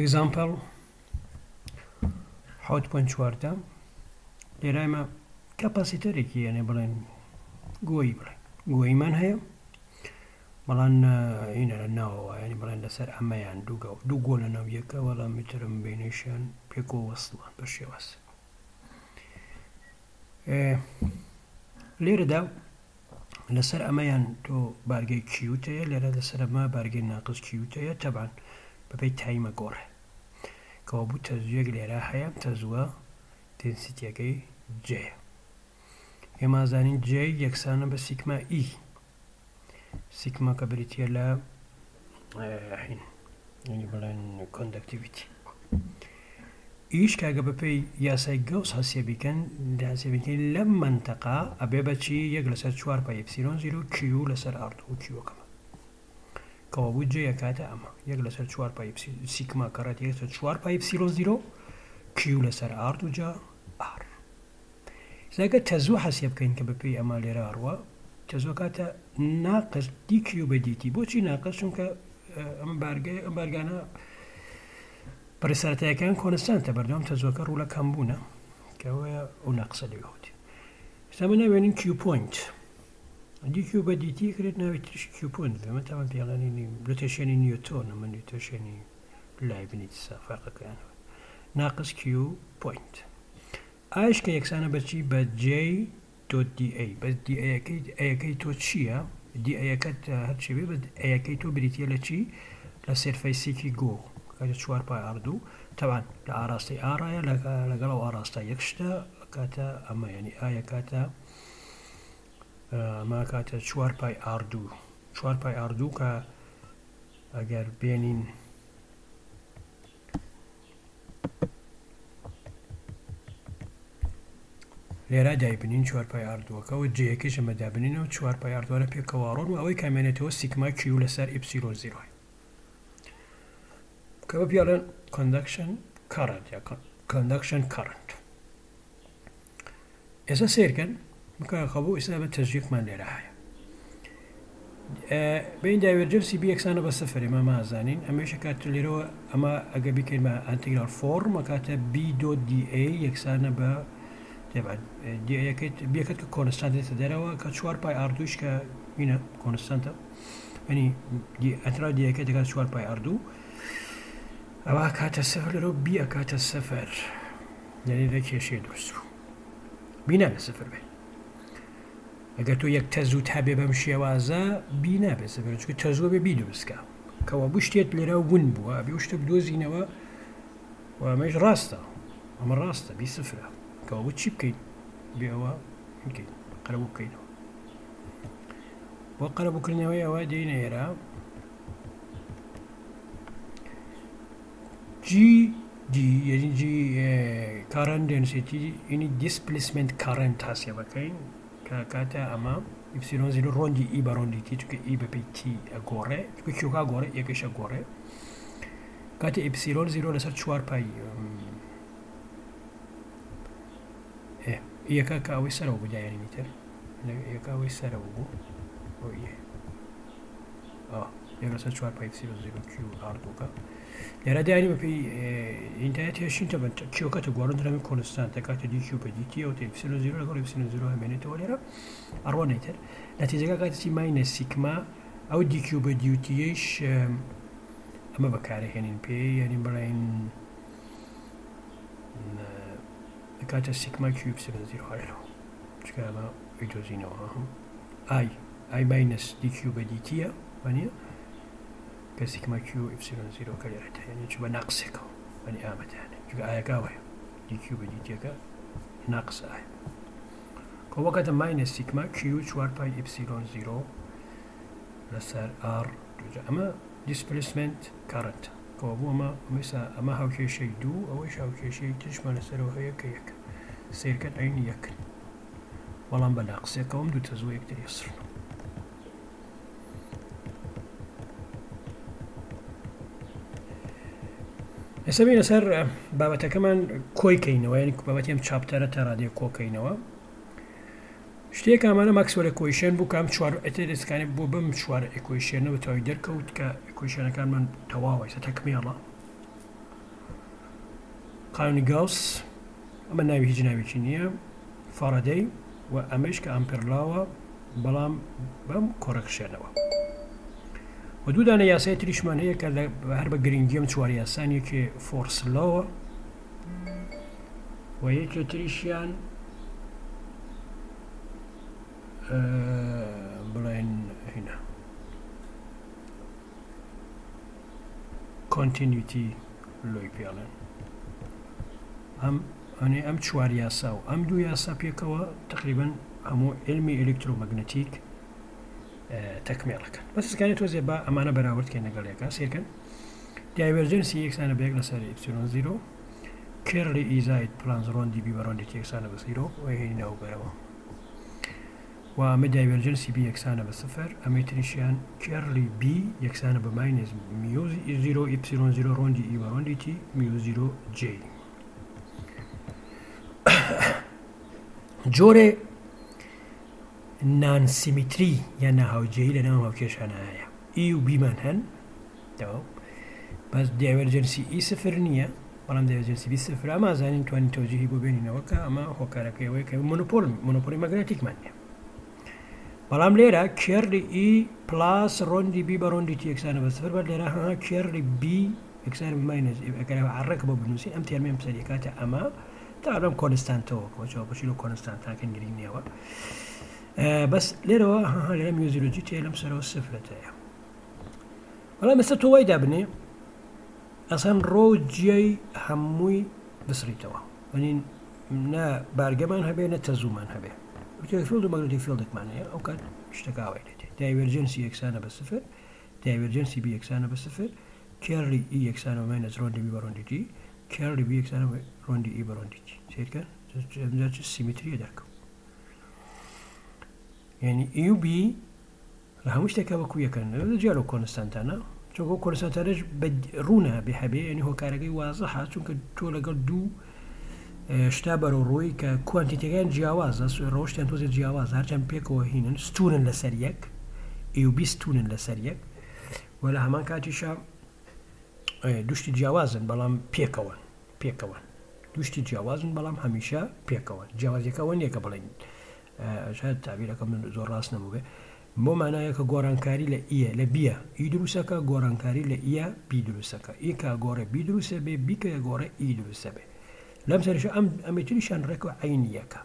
Example 7.14 لێرە ئێمە capacitor ێکی یانێ بڵێن گۆیی بڵێن گۆییمان هەیە بەڵام هینە لە ناوەوە ینی بڵێن لەسەر ئەمەیان دوو گۆ لە ناو یەکە بەڵام میترم بینیشیان پێکەوە وەسڵان بە شێواز لێرەدا لەسەر ئەمەیان تۆ بارگەی Q ت هەیە لێرە لەسەر ئەمە بارگەی ناقس Q ت هەیە تەبان بەپێی time ە گۆڕێ کەوا بوو تەزویەک لێرە هەیە تەزوە density ەکەی J یە ئێمە زانین J یەکسانە بە sigma E sigma کە بریتە لە حین یعنی بڵێن conductivity ئیش کاگە بەپێی یاسای گەوس حەسێبیکەن حەسێبیکەین لەم مەنتەقە ئەبێ بەچی یەک لەسەر چوار pi epsilon zero Q لەسەر R دوو Q ەکەمە کەوابوو J ئەکاتە ئەمە یەک لەسەر چوار pi sigma کەڕەت یەک لەسەر چوار pi epsilon zero Q لەسەر R دوو جا R. ئێستا تەزوو حەسێ بکەین کە بەپێی ئەمە لێرە ئەڕوا تەزوو کاتە ناقس dQ بە dt. بۆچی ناقس؟ چونکە ئەم بارگەی ئەم بارگانە پرسەرەتایەکان constant ە بەردەوام تەزوەکە ڕوو لە کەم بوونە کەەوەیە ئەو ناقسە لەوێ هەوتی. ئێستا من ناوێنین Q point dQ بە dt کرێت ناوی ترش Q point بێ. من تاوان پێڵێنی notation ی نیوتۆن من notation ی لایبنیتسە فەرقەکەیانەوە ناقس Q point ئایش کە یەکسانە بەچی بە J dot dA بەس dA ەکەی A ەکەی تۆ چییە؟ dA ەکەت هەرچی بێ بەس A ەکەی تۆ بریتە لە چی؟ لە surface ێکی گۆ کاتە چوار pi R دوو تەبان لە ئاراستەی ئارایە لەگەڵ ئەو ئاراستە یەک شتە کاتە ئەمە ینی ئایا کاتە ئەمە کاتە چوار pi R دوو چوار pi R دوو کە ئەگەر بێنین لێرە دایبنین چوار pi R دووەکە و J ەکەیش ئەمە دابنینەوە چوار pi R دووانە پێکەوە ڕۆن و ئەوەی کامێنێتەوە sigma Q لەسەر epsilon zero کە بە پێڵێن conduction current یا conduction current. ئێستا سیرکەن بکە خەبوو ئێستا بە تەزویقمان لێرە هەیە بین divergence ی B یەکسانە بە سفر ئێمە مازانین ئەمەش کات لێرەوە ئەمە ئەگە بیکەین بە integral form ئەکاتە B dot dA یەکسانە بە dA ەکەیت B ەکەت کە constant دێتە دەرەوە کە چوار pi R دووش کە هینە constant ە ینی ئەترا dA ەکەی دەکات چوار pi R دوو ئەوە کاتە سفر لەرەوە B ئەکاتە سفر یعنی لە کێشەیە دروست بوو B نابێ سفر بێ ئەگەر تۆ یەک تەزوو تا بێ بەم شێوازە B نابێ سفر چونکە تەزووە بێ B دروستکە کەوا بوو شتێک لێرە ون بووە بێ شتێک بدۆزینەوە و ئەمەش ڕاستە ئەمە ڕاستە B سفرە کەوا بوو چی بکەین بێ ئەوە بکەین قەرەبوو بکەینەوە بۆ قەرەبووکردنەوەی ئەوە دێینە ئێرە J D یعنی J current density یعنی displacement current حەسێ بەکەین کە کاتە ئەمە epsilon zero ڕۆندی E بە ڕۆندی t چونکە E بەپێی t ئەگۆڕێ چونکە Q ەکە گۆڕێ یەکەش ئەگۆڕێ کاتە epsilon zero لەسەر چوار pi یەکە کە ئەوەی سەرەوە بوو دایانی تر یەکە ئەوەی سەرەوە بوو ئەو یە لەسەر چوار pi epsilon zero Q R دووکە لێرە دیاری بەپێی ئینتایەت هێشین تە Q ەکە تە گۆڕن درەمی constant کاتە dQ بە dt ئەو تە epsilon zero لەگەڵ epsilon zero هەمێنێتەوە لێرە ئەڕۆ نەیتر نەتیجەکە کاتە چی minus sigma ئەو dQ بە dt یش ئەمە بەکارهێنین پێ یعنی بڵێن کاتە sigma Q epsilon zero هەرەوە چکە ئەمە ئەیدۆزینەوە ئای ئای minus dQ بە dt یە وانە کە sigma Q epsilon zero کە لێرە یعنی چ بە ناقسێکەوە یعنی ئامەتانە چونکە ئایەکە ئەوەیە dQ بە dt ەکە ناقس ئای کەوە کاتە minus sigma Q چوار pi epsilon zero لەسەر R دوجا ئەمە displacement current کەەوە بوو ئەمە ئەمەسا ئەمە هاوکێشەی دوو ئەوەی هاوکێشەی ترشمان لەسەرەوە هەیە کە یەک سیرکەن عینی یەکن بەڵام بە ناقسێکەوەم دوو تەزوو یەکتر یەسرن. ئێستا بینە سەر بابەتەکەمان کۆی کەینەوە یعنی بابەتی ئەم chapter ە تا ڕادەیە کۆکەینەوە شتێک ئەمانە Maxwell equation بوو کام چوار ئەتێرسکانی بۆ بەم چوار equation ەوە تاوی دەرکەوت کە equation ەکانمان تەواوە ئێستا تەکمێڵە. قانونی گاوس، ئەمە ناوی هیچ ناوێکی نییە، فارادەی و ئەمەیش کە Ampere law ە بەڵام بەم correction ەوە. و دوو دانە یاسای تریشمان هەیە کە هەر بە گرنگی ئەم چوار یاسان، یەکێ force law ە و یەکێ تریشیان بڵێن هینا continuity law ی پێڵێن. ئەم ئەنێ ئەم چوار یاسا و ئەم دوو یاسا پێکەوە تقریبا هەموو علمی ئەلکترۆمەگنەتیک تەکمێڵەکەن. بەس سکانی تۆزێ با ئەمانە بەراورد کەین لەگەڵ یەکا. سێکەن divergence ی یەکسانە بە یەک لەسەر epsilon zero، curl ی E زائید plus ڕۆندی B بە ڕۆندی T یەکسانە بە zero و هێنی ناو بەرەوە، و ئەمە divergence ی B یەکسانە بە سفر، ئەمەی تریشیان curl ی B یەکسانە بە minus mu zero epsilon zero ڕۆندی E بە ڕۆندی T mu zero J. جۆرێ non-symmetry یان ناهاوجێی لە ناو هاوکێشانە هەیە. E و B مان هەن، تەواو، بەس divergence ی E سفر نییە، بەڵام divergence ی B سفر. ئەمە زانین توانین تەوجیهی بۆ بێنینەوە کە ئەمە هۆکارەکەی ئەوەیە کە monopole مۆنۆپۆلی مەگنەتیکمان نییە. بەڵام لێرە curl ی E plus ڕۆندی B بە ڕۆندی T یەکسانە بە سفر، بەر لێرە ها curl ی B یەکسانە بە minus ئەگەر عەڕێک بۆ بنووسین ئەم term ەم سەریەکاتە ئەمە تا لەم constant ەوە کۆچەوە بەچی لەو constant اکەن گرنگ نییەوە. بەس لێرەوە ها لێرە mu zero J تێ لەم سەرەوە سفرەتەیە. بەڵام ئێستا تۆ وای دابنێ ئەسان ڕۆ جیای هەمووی بسڕیتەوە، یعنی نە بارگەمان هەبێ نە تەزوومان هەبێ، electric field و magnetic field ێکمان هەیە. ئەو کات شتەکە ئاوای لێ دێ، divergence ی یەکسانە بە سفر، divergence ی B یەکسانە بە سفر، curl ی E یەکسانە بە minus ڕۆندی B بە ڕۆندی T، curl ی B یەکسانە بە ڕۆندی E بە ڕۆندی T. سەیرکەن ئەمجا چ symmetry یە دەرکەوت، یعنی E و B لە هەموو شتێکە وەکو یەکەن جیا لەو constant انە، چونکە ئەو constant انەش بە ڕوونە بێ هەبێ، یعنی هۆکارەکەی وازحە، چونکە تۆ لەگەڵ دوو شتا بەرەو ڕووی کە quantity ەکان جیاوازە، ڕەوشتیان تۆزێ جیاوازە، هەرچەند پێکەوە هینن ستونن لەسەر یەک، E و B ستونن لەسەر یەک، و لە هەمان کاتیشا دوشتی جیاوازن بەڵام پێکەوەن، پێکەوەن دوشتی جیاوازن بەڵام هەمیشە پێکەوەن. جیاوازیەکە ئەوە نییە کە بڵێن شاید تعبیرەکە من زۆر ڕاست نەبوو بێ، بۆ مانایە کە گۆڕانکاری لە ئیە لە بیە ئی دروستەکە، گۆڕانکاری لە ئیە بی دروستەکە، ئی کە گۆڕێ بی دروستە بێ، بی کە گۆڕێ ئی دروستە بێ. لەم سەرش ئەم ئەمەتریشان ڕێک و عینیەکە.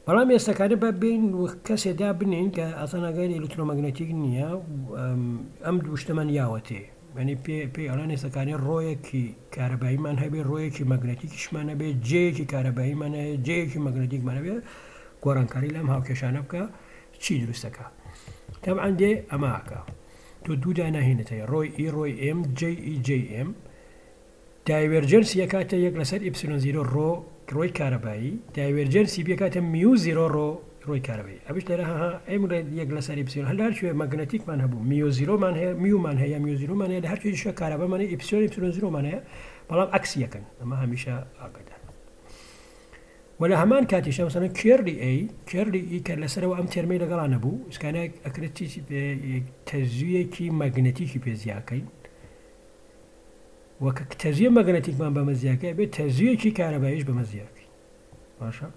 بەڵام ئێستاکانە بە بین و کەسێ دا بنین کە ئەسڵەن ئاگای لە ئەلکترۆمەگنەتیک نییە، ئەم دوو شتەمان یاوەتێ، یعنی پێ ئەڵێن ئێستاکانێ ڕۆیەکی کارەباییمان هەبێ، ڕۆیەکی مەگنەتیکیشمان هەبێ، جێیەکی کارەباییمان هەیە، جێیەکی مەگنەتیکمان هەبێ، گۆڕانکاری لەم هاوکێشانە بکە چی دروستەکە. تەبعەن دێ ئەماکە تۆ دوو دانە هینت هەیە، ڕۆی E ڕۆی M، J E J M، divergence یەکاتە یەک لەسەر epsilon zero ڕۆ ڕۆی کارەبایی، divergence ی بێکاتە mu zero ڕۆ ڕۆی کارەبایی. ئەویش لێرە ها ئەم یەک لەسەر ئیپسیلۆن هەر لە هەر کوێ مەگنەتیکمان هەبوو mu zero مان هەیە، میومان هەیە، mu zero مان هەیە، لە هەر کوێ کارەبامان هەیە epsilon epsilon zero مان هەیە، بەڵام عەکسی یەکەن. ئەمە هەمیشە ئاگادار. و لە هەمان کاتیشە مەسەلەن curl ی A curl ی E کە لەسەرەوە ئەم term ەی لەگەڵا نەبوو، ئیسکانە ئەکرێت تەزویەکی مەگنەتیکی پێ زیاکەین، وەکە تەزویە مەگنەتیکمان بەمە زیاکەی بێت تەزویەکی کارەباییش بەمە زیاکەین. باشە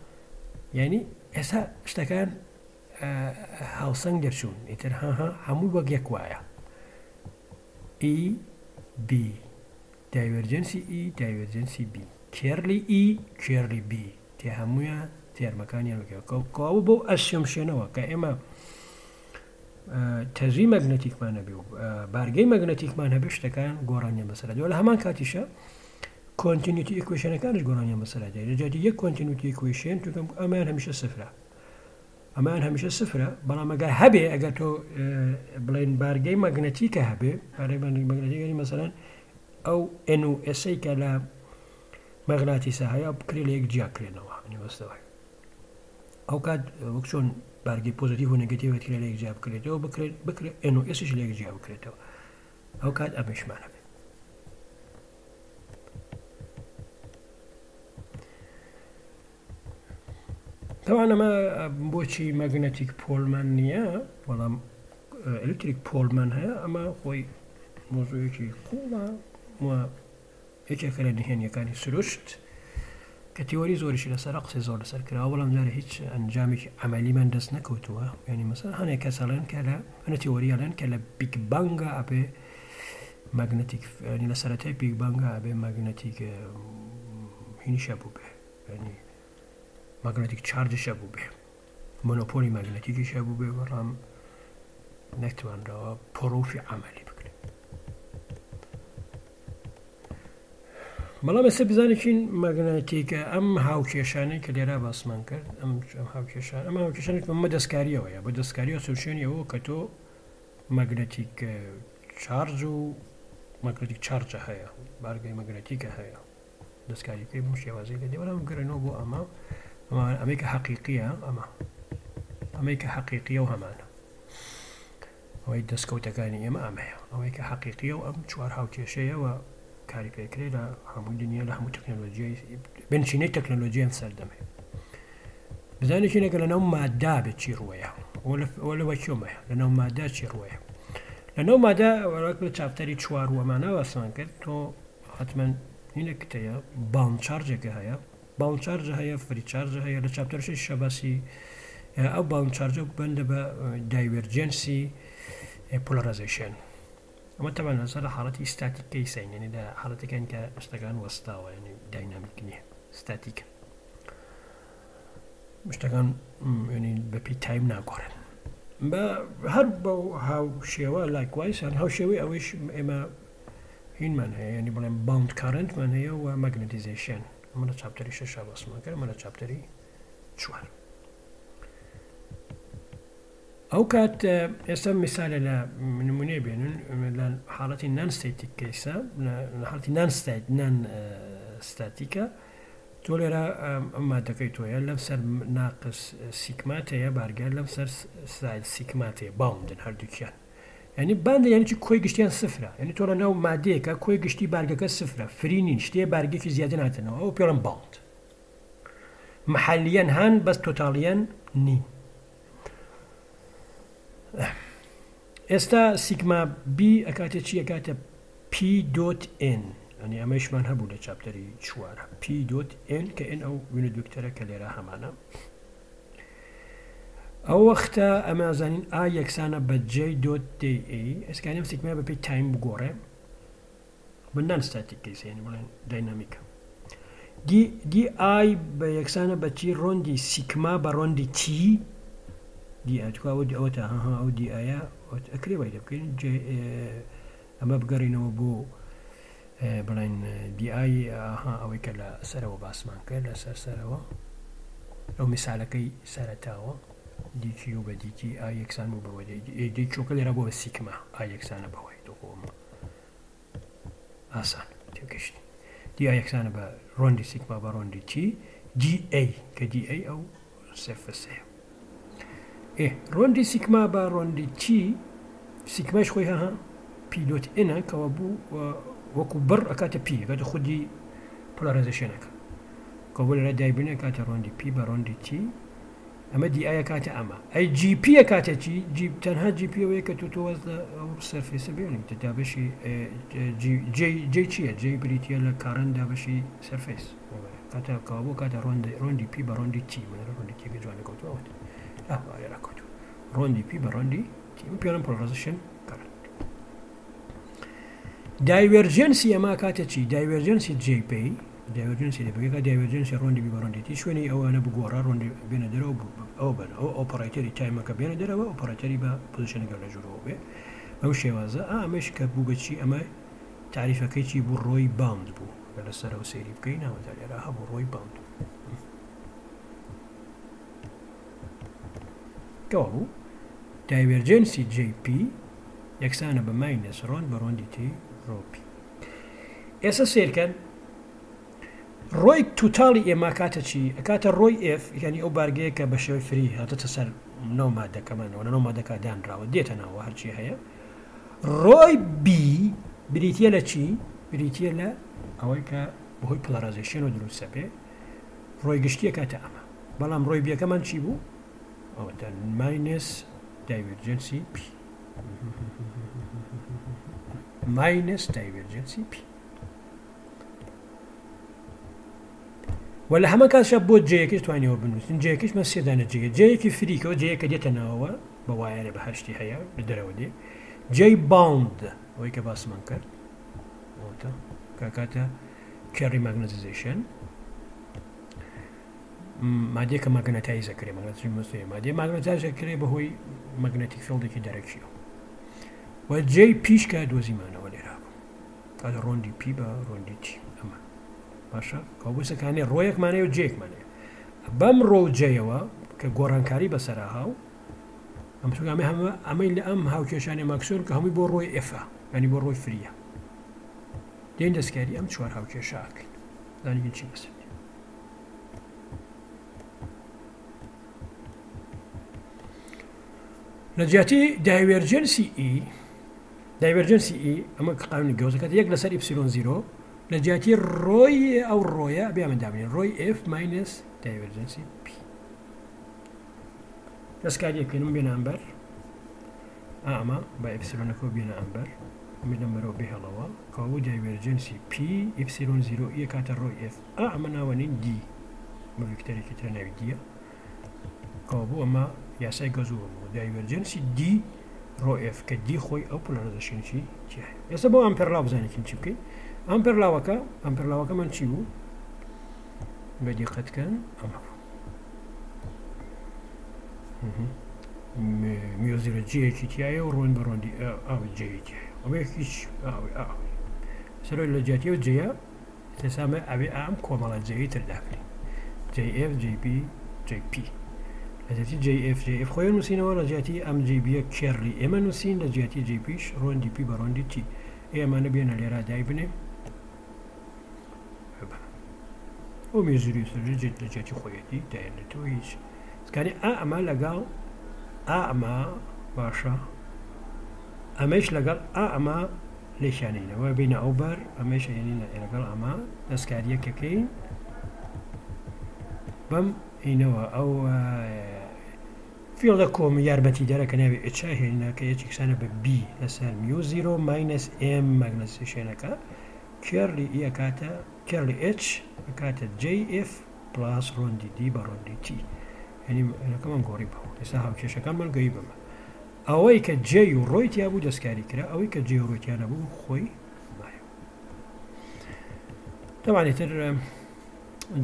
یعنی ئێستا شتەکان هاوسەنگ دەرچوون، ئیتر ها ها هەموو وەک یەک وایە. E B divergence ی E divergence ی B curl ی E curl ی B تێ هەموویان term ەکانیان وەکەوە. کەواوە بۆ assumption ەوە کە ئێمە تەزوی مەگنەتیکمان هەبێ و بارگەی مەگنەتیکمان هەبێ شتەکان گۆڕانیان بەسەر دێ. لە هەمان کاتیشە continuity equation ەکانیش گۆڕانیان بەسەر دێ. لە جیاتی یەک continuity equation چونکە ئەمەیان هەمیشە سفرە، ئەمەیان هەمیشە سفرە، بەڵام ئەگەر هەبێ ئەگەر تۆ بڵێن بارگەی مەگنەتیکە هەبێ، بارگەی مەگنەتیکە یعنی مەسەلەن ئەو N و S ەی کە لە مەغناتیسە هەیە بکرێ لە یەک جیا کرێنەوە، یعنی بەستەوە. ئەو کات وەک چۆن بارگەی positive و negative کرێ لە یەک جیا بکرێتەوە، بکرێت N و S یش لە یەک جیا بکرێتەوە، ئەو کات ئەمەشمان هەبێت. طبعا ئەمە بۆچی magnetic pole مان نییە بەڵام electric pole مان هەیە، ئەمە خۆی مۆزوعێکی قوڵە و یەکێکە لە نهێنیەکانی سروشت کە تیۆری زۆریشی لەسەرە قسەی زۆر لەسەر کراوە بەڵام جارێ هیچ ئەنجامێکی عەمەلیمان دەست نەکەوتووە یعنی مەسەلەن هەنێک کەس ئەڵێن کە لە هەنێ تیۆری ئەڵێن کە لە بیگ بانگا ئەبێ مەگنەتیک یعنی لە سەرەتای بیگ بانگا ئەبێ مەگنەتیک هینیش هەبوو بێ یعنی مەگنەتیک چارجش هەبوو بێ مۆنۆپۆلی مەگنەتیکیش هەبوو بێ بەڵام نەتوانراوە پڕوفی عەمەلی بکرێت. بەڵام ئێستا بزانێکین مەگناتیکە ئەم هاوکێشانەی کە لێرا باسمان کرد ئەم ئەم هاوکێشان ئەم هاوکێشانێک بەمە دەستکاریەوەیە بە دەستکاریەوە سوشێنی ئەوە کە تۆ مەگنەتیک چارج و مەگنەتیک چارجە هەیە بارگەی مەگنەتیکە هەیە دەستکاری بکەی بەم شێوازەی لێ دێ بەڵام گەڕێنەوە بۆ ئەمە ئەمە ئەمەی کە حەقیقیە ئەمە ئەمەی کە حەقیقیە و هەمانە ئەوەی دەستکەوتەکانی ئێمە ئەمەیە ئەوەی کە حەقیقیە و ئەم چوار هاوکێشەیە و کاری پێکرێ لە هەموو دنیا لە هەموو تەکنەلۆژیای بنچینەی تەکنەلۆژیای ئەم سەردەمێ بزانێکینەکە لە ناو ماددا بێت چی ڕوەیە ئەوە لە وەکیۆمەیە لە ناو ماددا چی ڕوەیە لە ناو مادە وەک لە چاپتەری چوار وەمانە باسمان کرد تۆ حتمما هینێکت هەیە باوند چارجێکە هەیە باوند چارجە هەیە فری چارجە هەیە لە چاپتەر شەش باسی ئەو باوند چارجە بەندە بە دایڤێرجێنسی پۆلەرایزەیشن ئەمە تەبعەن لەسەر لە حاڵەتی ستاتیک کەیسین یعنی لە حاڵەتەکان کە شتەکان وەستاوە یعنی داینامیک نییە ستاتیکە شتەکان یعنی بەپێی تایم ناگۆڕێن بە هەر بەو هاوشێوە لایکوایس هەر هاوشێوەی ئەوەیش ئێمە هینمان هەیە یعنی بڵێم باوند کارنتمان هەیە و مەگنەتیزەیشن ئەمە لە چاپتەری شەشا باسمان کرد ئەمە لە چاپتەری چوار ئەو کات ئێستا میسالە لە نمونەیە بێنن لە حاڵەتی نان ستاتیک کەیسە لە حاڵەتی نان ستات نان ستاتیکە تۆ لێرە ئەم مادەکەی تۆیە لەم سەر ناقس سیکمات هەیە بارگە لەم سەر سایل سیکمات هەیە باوندن هەردووکیان یعنی باندە یعنی چی کۆی گشتیان سفرە یعنی تۆ لە ناو مادەیەکە کۆی گشتی بارگەکە سفرە فری نین شتێ بارگێکی زیادە ناتنەوە ئەو پێڵم باوند محلیەن هەن بەس تۆتاڵیەن نین. ئێستا سیگما بی ئەکاتە چی ئەکاتە پی دۆت ئێن ئەنی ئەمەیشمان هەبوو لە چاپتەری چوارە پی دۆت ئێن کە ئێن ئەو یونت ڤێکتەرە کە لێرە هەمانە ئەو وەختە ئەمە زانین ئا یەکسانە بە جێ دۆت دی ئەی ئەسکانیم سیگما بە پێی تایم بگۆڕێ بە نان ستاتیک کەیس یعنی بڵێن داینامیکە دی دی ئای بە یەکسانە بە تی ڕۆندی سیکما بە ڕۆندی تی دی ئای تکوا ئەوە ئەوە تا ها ئەو دی ئایا ئەکرێ وای لێ بکەین ئەمە بگەڕینەوە بۆ بڵێن دی ئای ها ئەوەی کە لە سەرەوە باسمان کرد لەسەر سەرەوە ئەو میسالەکەی سەرەتاوە دی کیو بە دی تی ئای یەکسان بوو بەوە دی کیوەکە لێرە بۆ بە سیکما ئای یەکسانە بەوەی تۆخۆمە ئاسان تێگەشتی دی ئای یەکسانە بە ڕۆندی سیگما بە ڕۆندی تی دی ئەی کە دی ئەی ئەو سێرفەسەیە ئێ ڕۆندی سیگما بە ڕۆندی تی سیگماش خۆی هەها پی دۆت ئێنە کەەوە بوو وەکو بڕ ئەکاتە پی ئەکاتە خودی پۆلارایزەشنەکە کە بۆ لەرە دایبنێ کاتە ڕۆندی پی بە ڕۆندی تی ئەمە دی ئای ئەکاتە ئەمە ئەی جی پی ئەکاتە چی جی تەنها جی پی ئەوەیە کە تۆ تۆ واز لە ئەو سەرفێسە بێنیت دابەشی جی جی جی چییە جی بریتە لە کارن دابەشی سەرفێس کاتە کەوابوو کاتە ڕۆندی ڕۆندی پی بە ڕۆندی تی من ڕۆندی تیەکە جوانە کەوتووە ئەوەت ئەه لێرە کەوتووە ڕۆندی پی بە ڕۆندی تی من پێڵم پۆلڕزشن کارن دایڤێرجێنسی ئەمە ئەکاتە چی؟ دایڤێرجێنسی جێی پێی دایڤێرجێنسی لە بەگەکە دایڤێرجێنسی ڕۆندی بی بە ڕۆندی تی شوێنی ئەوانە بگۆڕە ڕۆندی بێنە دەرەوە ئەو بن ئەو ئۆپەڕێتەری تایمەکە بێنە دەرەوە ئۆپەڕێتەری بە پۆزیشنەکە لە ژوورەوە بێ بەم شێوازە ئا ئەمەش کە بوو بە چی ئەمە تعریفەکەی چی بوو ڕۆی باوند بوو گەر لەسەرەوە سەیری بکەی ناوەتا لێرە هەبوو ڕۆی باوند کەوابوو دایڤێرجێنسی جەی پی یەکسانە بە ماینەس ڕۆند بە ڕۆندی تی ڕۆ پی. ئێستا سەیرکەن ڕۆی توتاڵی ئێمە کاتە چی؟ ئەکاتە ڕۆی ئێف یعنی ئەو بارگەیە کە بە شێوەی فری هاتەتە سەر ناو مادەکەمانەوە لە ناو مادەکە دانراوە دێتە ناوە هەرچی هەیە ڕۆی بی بریتە لە چی؟ بریتە لە ئەوەی کە بەهۆی پڵەرازیشن و دروستە بێ ڕۆی گشتیە کاتە ئەمە بەڵام ڕۆی بیەکەمان چی بوو؟ ئەوەتە ماینس دایڤێرجنسی پی ماینس دایڤێرجنسی پی. و لە هەمان کاتشا بۆ جێیەکەش توانیەوە بنووسین جێیەکەشمان سێ دانە جێیە جێیەکی فریکەوە جێیەکە دێتە ناوەوە بە وایەرە بە هەر شتی هەیە لە دەرەوە دێ جێی باوند ئەوەی کە باسمان کرد ئەوەتە کاکاتە کێڕی ماگنەتیزیشن مادەیەکە ماگنەتایزە کرێ ماگنەتیزم مادەیە ماگنەتایزە کرێ بەهۆی مەگنەتیک فیڵدێکی دەرەکیەوە و جێی پیش کە دۆزیمانەوە لێرا بوو کاتە ڕۆندی پی بە ڕۆندی تی ئەمە باشە کاوبوسەکانی ڕۆیەکمان هەیە و جێیەکمان هەیە بەم ڕۆ و جێیەوە کە گۆڕانکاری بەسەرا هاو ئەم چونکە ئەمە هەمە ئەمەی لە ئەم هاوکێشانی ماکسۆر کە هەمووی بۆ ڕۆی ئێفا ینی بۆ ڕۆی فریە دێن دەستکاری ئەم چوار هاوکێشە ئەکەین زانین چی بەسەر لە جیاتی دایوێرجنسی ئی دایڤێرجنسی ئی ئەمە کە قانونی گەوس دەکات یەک لەسەر ئیپسیلۆن زیرۆ لە جیاتی ڕۆی ئەو ڕۆیە بێ ئەمە دابنێن ڕۆی ئف ماینس دایڤێرجنسی پی دەستکاریە بکەین بێنە ئەمبەر ئەمە بە ئیپسیلۆنەکە بێنە ئەمبەر ئەمە لەمبەرەوە بهێڵەوە کەوابوو دایڤێرجنسی پی ئیپسیلۆن زیرۆ ئی کاتە ڕۆی ئف ئا ئەمە ناوەنین دی ئەمە ڤیکتەرێکی ترە ناوی دیە کەوابوو ئەمە یاسای گەزوو بوو دایڤێرجنسی دی ڕۆ ئێف کە دی خۆی ئەو پۆلارایزەشنی تیایە ئێستا بۆ ئەمپێر لاو بزانێکین چی بکەین ئەمپێر لاوەکە ئەمپێر لاوەکەمان چی بوو بە دیقەت کەن ئەمە بوو میۆزیرە جێیەکی تایە و ڕۆن بە ڕۆندی ئاو جێی تایە ئەوە هیچ ئاوی ئاوی سەرۆ لە جیاتی و جێیە ئێستا ئەمە ئەبێ ئەم کۆمەڵە جێی تر دابنێین JF JB JP لە جیاتی JF JF خۆی نووسینەوە لە جیاتی ئەم JB کێرلی ئێمە نووسین لە جیاتی JPش ڕۆندی پی بە ڕۆندی تی ئێمانە بێنە لێرا دای بنێ ئەو مێزوری سەرجێت لە جیاتی خۆیەتی دایێنێتەوە هیچ کاری ئا ئەمە لەگەڵ ئا ئەمە باشە ئەمەش لەگەڵ ئا ئەمە لێکیانینەوە بینە ئەو بەر ئەمەش ئەیەنینە لەگەڵ ئەمە دەستکاریەکەکەین بەم ئینەوە ئەو فیڵدە کۆم یارمەتی دەرە کە ناوی ئچا هێنە کە یەکێکسانە بە بی لەسەر میو زیرۆ ماینەس ئێم مەگنەسیشێنەکە کێرلی ئی ئەکاتە کێرلی ئچ ئەکاتە جەی ئف پلاس ڕۆندی دی بە ڕۆندی تی یعنی ئەنەکەمان گۆڕی بەوە ئێستا هاوکێشەکانمان گەی بەمە ئەوەی کە جێی و ڕۆی تیا بوو دەستکاری کرا ئەوەی کە جێی و ڕۆی تیا نەبوو خۆی مایەوە تەبعەن ئیتر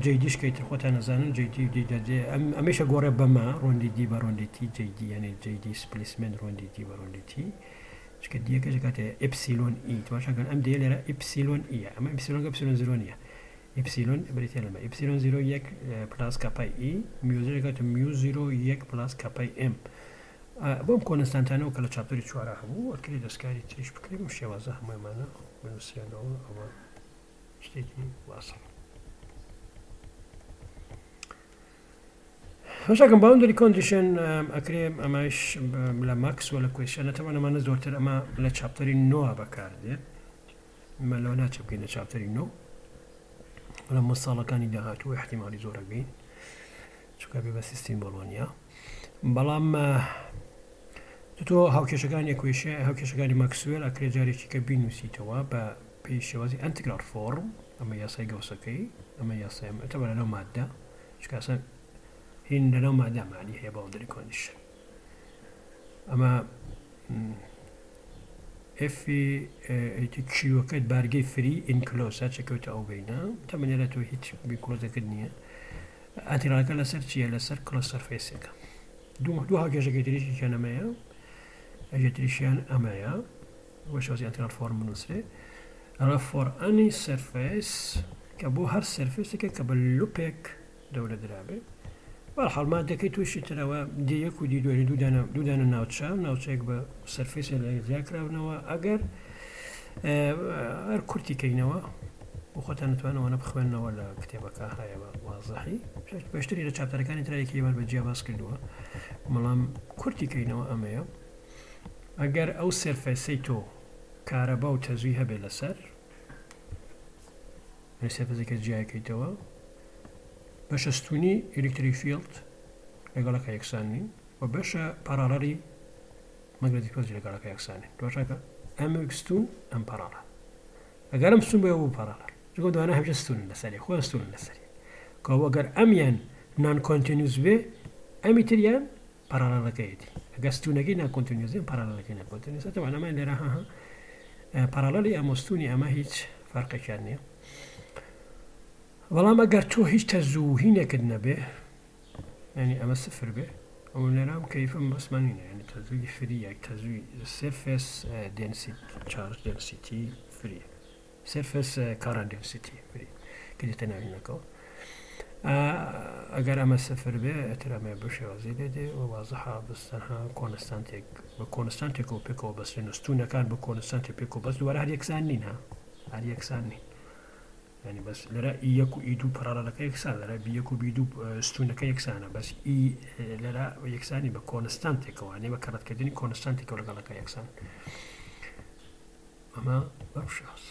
جێی دیش کە ئیتر خۆتان نەزانن جێی دی دی دەدێ ئەم ئەمەیشە گۆڕێ بەمە ڕۆندی دی بە ڕۆندی تی جێی دی یعنی جێی دی سپلیسمنت ڕۆندی دی بە ڕۆندی تی چکە دیەکەش کاتێ ئپسیلۆن ئی تماشاکەن ئەم دیە لێرە ئپسیلۆن ئیە ئەمە ئپسیلۆن کە ئپسیلۆن زیرۆ نییە ئپسیلۆن بریتیە لەمە ئپسیلۆن زیرۆ یەک پلاس کاپای ئی میو زیرۆ کاتە میو زیرۆ یەک پلاس کاپای ئێم بەم کۆنستانتانەوە کە لە چاپتەری چوارا هەبوو ئەکرێ دەستکاری تریش بکرێ بەم شێوازە هەموویمانە بنووسرێنەوە ئەوە شتێکی واسە هەشاکەم باوندری کۆندیشن ئەکرێ ئەمەش لە ماکس وە لە کوێشەنە تەوان ئەمانە زۆرتر ئەمە لە چاپتەری نۆ بەکاردێت ئەمە لەوە ناچێ بکەین لە چاپتەری نۆ لە مەساڵەکانی داهاتوو احتیمالی زۆرە بین چونکە بێ بە سیستمی بۆڵۆنیا بەڵام تۆ هاوکێشەکانی ئەکوێشە هاوکێشەکانی ماکسوێل ئەکرێ جارێکی کە بینوسیتەوە بە پێی شێوازی ئەنتگرال فۆرم ئەمە یاسای گەوسەکەی ئەمە یاسای ئەمە تەبعەن لەناو مادە چونکە ئەسڵەن هین لەناو مادە مانی هەیە باوندری کۆندیشن ئەمە ئفی کیوەکەت بارگەی فری ئینکلۆس هەرچە کەوتە ئەو بینە تەمەنێرە تۆ هیچ بینکلۆزەکەت نییە ئەتیراکە لەسەر چییە لەسەر کڵۆز سەرفەیسێکە دوو دوو هاوکێشەکەی تریشیان ئەمەیە ئەگە تریشیان ئەمەیە بۆ شێوازی ئەنتیرال فۆرم بنووسرێ ئەڵێ فۆر ئەنی سەرفەیس کە بۆ هەر سەرفەیسێکە کە بە لوپێک دەورە درابێ بەرحاڵ مادەکەی تووشی ترەوە دی یەک و دی دوێنی دوو دانە دوو دانە ناوچە ناوچەیەک بە سەرفەیسێ لە جیا کراونەوە ئەگەر هەر کورتی کەینەوە بۆ خۆتان نتوانەوە نە بخوێنەوە لە کتێبەکە هەیە بە وازحی پێشتری لە چاپتەرەکانی ترا یەکێمان بە جیا باس کردووە بەڵام کورتی کەینەوە ئەمەیە ئەگەر ئەو سێرفەسەی تۆ کارەبا و تەزوی هەبێ لەسەر سێرفەسێکە جیاکەیتەوە بەشە ستونی ئەلکتریک فیڵد لەگەڵەکە یەکسان نین و بەشە پاراڵەری مەگنەتیک فیڵد لەگەڵەکە یەکسانن دواشەکە ئەم ستون ئەم پاراڵە ئەگەر ئەم ستون بۆ بوو پاراڵە چونکە دوانە هەمیشە ستونن لەسەری خۆیان ستونن لەسەری. کەوە گەر ئەمیان non continuous بێ ئەمی تریان parallel ەکەیەتی. ئەگەر ستونەکەی non continuous بێ parallel ەکەی non continuous ە. تەبعەن ئەمان لێرە ها ها parallel ی ئەم و ستونی ئەمە هیچ فەرقێکیان نییە. بەڵام ئەگەر تۆ هیچ تەزووهینێکت نەبێ، یعنی ئەمە سفر بێ، ئەو لێرام کەیفم بەسمان نینە، یعنی تەزووی free یە، تەزووی surface density charge density free یە، surface current density free کە دێتە ناوینەکەەوە. ئەگەر ئەمە سفر بێ ئەتر ئەمە بە شێوازی لێ دێ و وازحە بەس تەنها constant ێک بە constant ێکەوە پێکەوە بەسرێن و ستونەکان بە constant ێک پێکەوە بەس دووارە هەر یەکسان نین، ها هەر یەکسان نین. یعنی بەس لەرە ئی یەک و ئی دوو parallel ەکە یەکسان، لەرە بی یەک و بی دوو ستونەکە یەکسانە، بەس ئی لەرە یەکسانی بە constant ێکەوە، یعنی بە کەڕەتکردنی constant ێکەوە لەگەڵەکە یەکسان. ئەمە بەم شێواز.